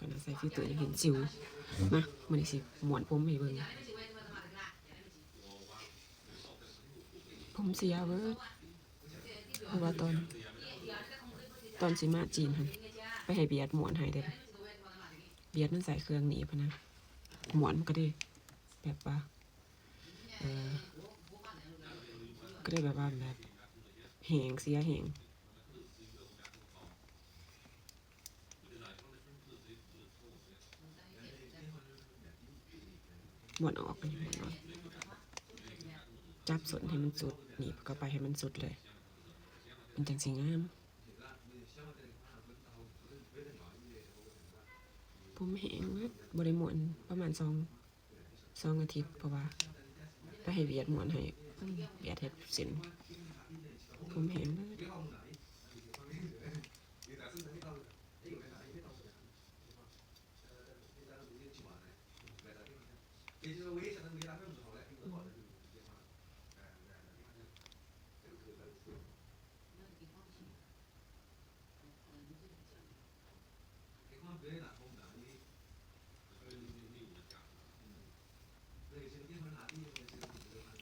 ກະນະໃສ່ຟິວເຕີ ຢາກເຫັນສິວ. ມາ ມື້ນີ້ຊິມ້ວນຜົມໃຫ້ເບິ່ງ. ຜົມເສຍເບີດ ເພາະວ່າຕອນ ຕອນຊິມາຈີນຫັ້ນ ໄປໃຫ້ບຽດມ້ວນໃຫ້ເດ້. ບຽດມັນໃສ່ເຄື່ອງໜີບຫັ້ນນະ ມ້ວນມັນກະເດ້ແບບວ່າ ເອີ ກະເດ້ແບບວ່າແບບແຮງ ເສຍແຮງ. ມ້ວນອອກ ມ້ວນອອກ ຈັບສົ້ນໃຫ້ມັນສຸດ ໜີບເຂົ້າໄປໃຫ້ມັນສຸດເລີຍ ມັນຈັ່ງຊິງາມ. ຜົມແຫ້ງເບິດ ບໍ່ໄດ້ມ້ວນປະມານສອງ ສອງອາທິດ ເພາະວ່າໄປໃຫ້ຫວຽດມ້ວນໃຫ້ ຫວຽດເຮັດເສັ້ນ ຜົມແຫ້ງເບິດ.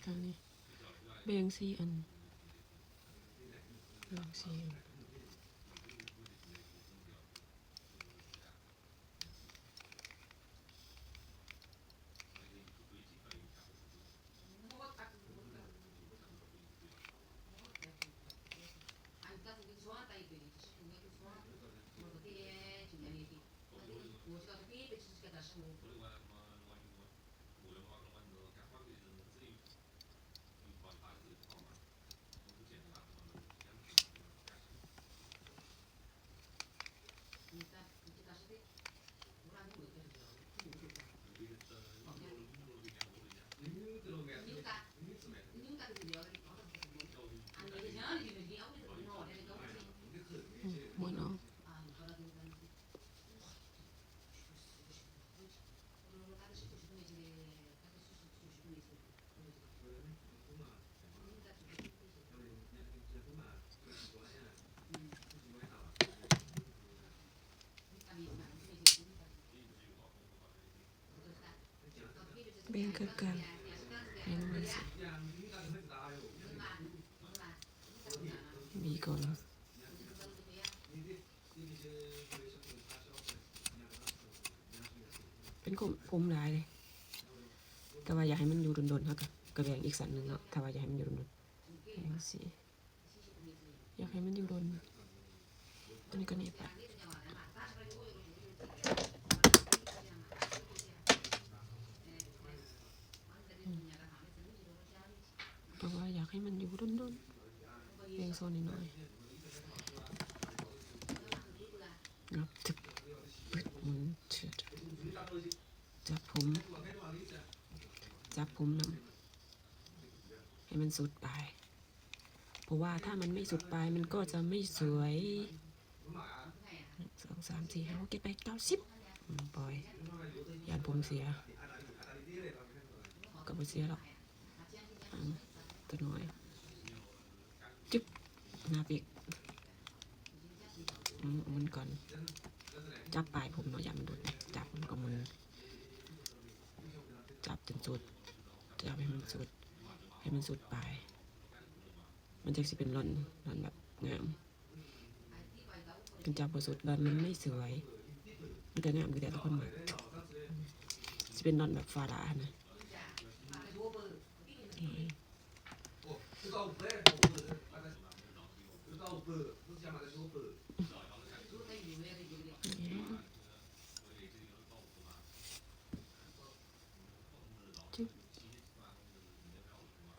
ຂ້າງນີ້ ແບ່ງສີ່ອັນ ແບ່ງສີ່ອັນ. ແບ່ງຄືກັນ ໃຫ້ມັນສຸກ ບີກ່ອນ. ເປັນຜົມ ຜົມຫຼາຍເດ້ ແຕ່ວ່າຢາກໃຫ້ມັນຢູ່ດົນໆ ເຮົາກະ ກະແບ່ງອີກສັ້ນໜຶ່ງເນາະ ຖ້າວ່າຢາກໃຫ້ມັນຢູ່ດົນໆ ຈັ່ງຊີ້ ຢາກໃຫ້ມັນຢູ່ດົນ ໂຕນີ້ກະໜີບໄປ ອືມ ແຕ່ວ່າຢາກໃຫ້ມັນຢູ່ດົນໆ ແບ່ງສ່ວນນ້ອຍໆ ງັບ ຈຶບ ປຶດ ໝູນ ຈຶບ ຈັບຜົມ ຈັບຜົມນຳ ໃຫ້ມັນສຸດປາຍ ເພາະວ່າຖ້າມັນໄມ່ສຸດປາຍ ມັນກໍຈະໄມ່ສວຍ. ໜຶ່ງ ສອງ ສາມ ສີ່ ຫ້າ ຫົກ ເຈັດ ແປດ ເກົ້າ ສິບ ອືມ ປ່ອຍ ຢ້ານຜົມເສຍ ກະບໍ່ເສຍດອກ ອືມ ໂຕນ້ອຍ ຈຶບ ໜ້າປີກ ອືມ ໝູນກ່ອນ ຈັບປາຍຜົມເນາະ ຢ້ານມັນຫຼຸດ ຈັບ ແລ້ວກະໝູນ ຈັບຈົນສຸດ ຈັບໃຫ້ມັນສຸດ ໃຫ້ມັນສຸດປາຍ ມັນຈັ່ງຊິເປັນລ່ອນ ລ່ອນແບບງາມ. ຄັນຈັບບໍ່ສຸດ ລ່ອນມັນໄມ່ສວຍ ມັນກະງາມຄືແຕ່ລະຄົນມັກ ຊິເປັນລ່ອນແບບຟາດາຫັ້ນນະ.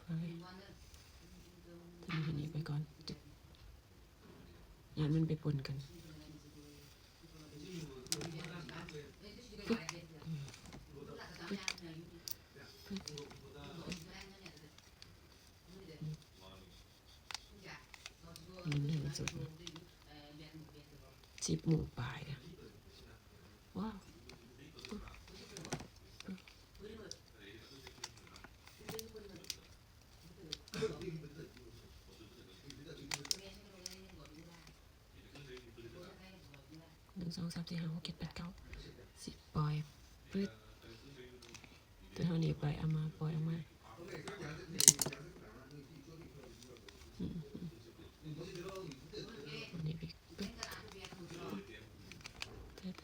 ໂຕນີ້ໃຫ້ໜີບໄວ້ກ່ອນ ຢ້ານມັນໄປປົນກັນ. ສິບໂມງປາຍແລ້ວ ວ້າວ. ໜຶ່ງ ສອງ ສາມ ສີ່ ຫ້າ ຫົກ ເຈັດ ແປດ ເກົ້າ ສິບ ປ່ອຍ ປຶດ ຕົວເທົ່ານີ້ ປ່ອຍອອກມາ ປ່ອຍອອກມາ ອືມ ອືມ ອັນນີ້ອີກ ປຶດ ປຶດ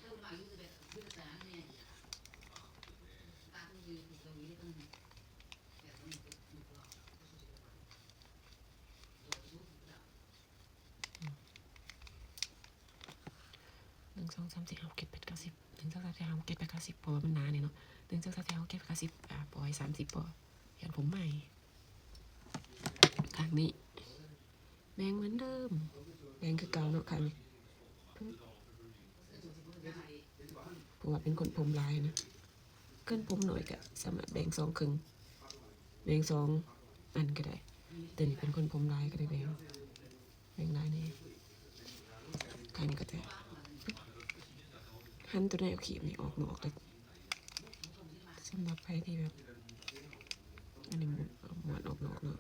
ໜຶ່ງ ສອງ ສາມ ສີ່ ຫ້າ ຫົກ ເຈັດ ແປດ ເກົ້າ ສິບ ໜຶ່ງ ສອງ ສາມ ສີ່ ຫ້າ ຫົກ ເຈັດ ແປດ ເກົ້າ ສິບ ເພາະວ່າມັນໜານີ້ເນາະ ໜຶ່ງ ສອງ ສາມ ສີ່ ຫ້າ ຫົກ ເຈັດ ແປດ ເກົ້າ ສິບ ອ່າ ປ່ອຍ ສາມ ສິບ ບໍ່ ຢ້ານຜົມໃໝ່ ຂ້າງນີ້ ແບ່ງເໝືອນເດີມ ແບ່ງຄືເກົ່າເນາະ ຂ້າງນີ້ ເພາະວ່າເປັນຄົນຜົມຫຼາຍນະ ຄັນຜົມໜ້ອຍກະສາມາດແບ່ງສອງເຄິ່ງ ແບ່ງສອງອັນກະໄດ້ ແຕ່ນີ້ເປັນຄົນຜົມຫຼາຍກະໄດ້ແບ່ງ ແບ່ງຫຼາຍແດ່ ຂ້າງນີ້ກະໄດ້ ຫັນຕົວໃດເອົາຄີບນີ້ອອກນອກເດີ ສຳລັບໃຜທີ່ແບບ ອັນນີ້ມ້ວນ ມ້ວນອອກນອກເນາະ.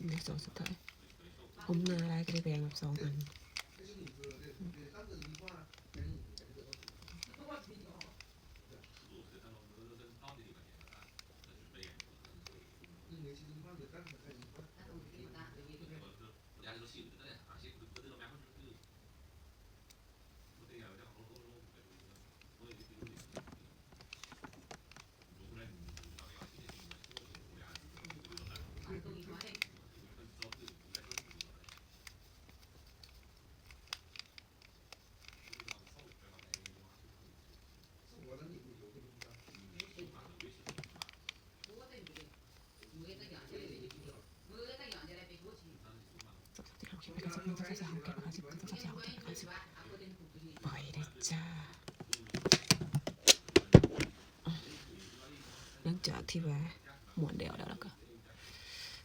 ເດ ສອງສຸດທ້າຍ ຜົມໜາຫຼາຍກະໄດ້ແບ່ງແບບສອງອັນ. ປອຍເດີຈ້າ. ຫຼັງຈາກທີ່ວ່າມ້ວນແລ້ວແລ້ວ ແລ້ວກະ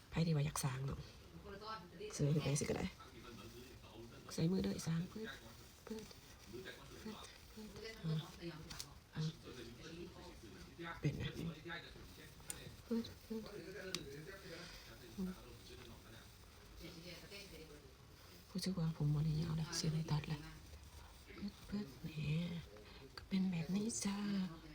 ໃຜທີ່ວ່າຢາກສ້າງເນາະ ເສີມຂຶ້ນໄປຊິກະໄດ້ ໃຊ້ມືເດີ ສ້າງ ເປີດ ເປີດ ເປີດ ເປັນແບບນີ້ ເປີດ ເປີດ ອືມ ຮູ້ສຶກວ່າຜົມບໍ່ໄດ້ຍາວແລ້ວ ຊິໄດ້ຕັດແລ້ວ ເປີດ ເປີດ ແນ່ ກະເປັນແບບນີ້ຈ້າ.